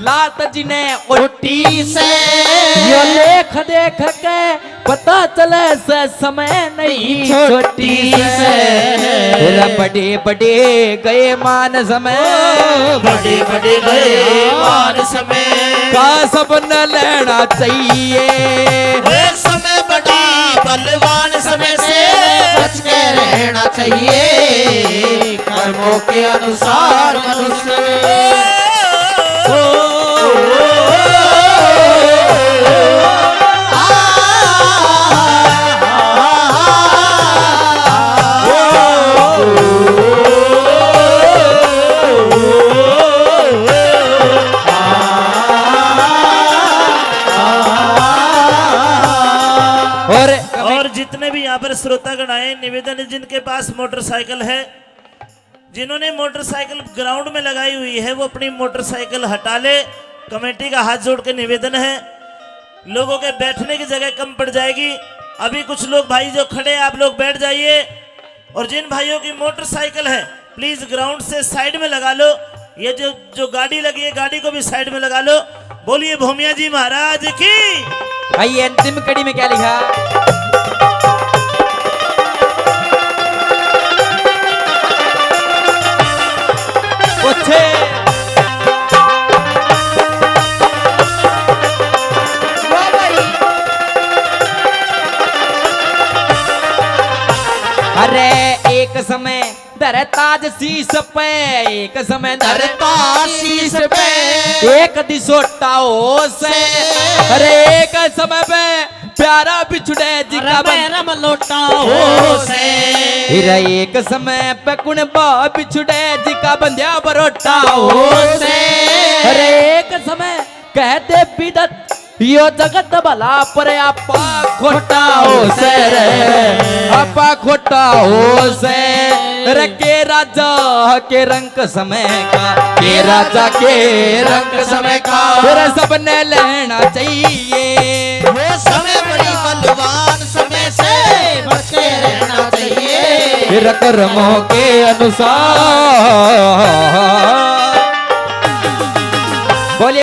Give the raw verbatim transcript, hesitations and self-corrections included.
लात जिन्हें ओटी से। यो लेख देख के पता चले से समय नहीं छोटी से। तेरा बड़े बड़े गए मान समय। ओ, बड़े बड़े गए मान समय। का सबने लेना चाहिए। ए समय बड़ी बलवान समय से बच के रहना चाहिए। कर्मों के अनुसार मनुष्य। और और जितने भी यहाँ पर श्रोतागण आए, निवेदन है, जिनके पास मोटरसाइकिल है, जिन्होंने मोटरसाइकिल ग्राउंड में लगाई हुई है, वो अपनी मोटरसाइकिल हटा ले। कमेटी का हाथ जोड़ के निवेदन है, लोगों के बैठने की जगह कम पड़ जाएगी। अभी कुछ लोग भाई जो खड़े हैं, आप लोग बैठ जाइए। और जिन भाइयों की मोटरसाइकिल है, प्लीज ग्राउंड से साइड में लगा लो। ये जो जो गाड़ी लगी है, गाड़ी को भी साइड में लगा लो। बोलिए भूमिया जी महाराज की। भाई, ये अंतिम कड़ी में क्या लिखा? अच्छे। अरे, एक समय धरे ताज शीश पे, एक समय धरे ताज शीश पे। एक दिसोटा हो से। अरे, एक समय पे प्यारा बिछड़े जिका अरे बन- मेरा मलोटा हो से। फिर एक समय पे कुणबा बिछड़े जिका बंध्या बरोटा हो से। अरे, एक समय कह दे बिदत यो जगत भला, पर आपा खोटा हो से रे, आपा खोटा हो से। रे के राजा के रंक समय का, के राजा के रंक समय का। फिर सबने लेना चाहिए। वो समय बड़ी बलवान समय से बच के रहना चाहिए। फिर कर्मों के अनुसार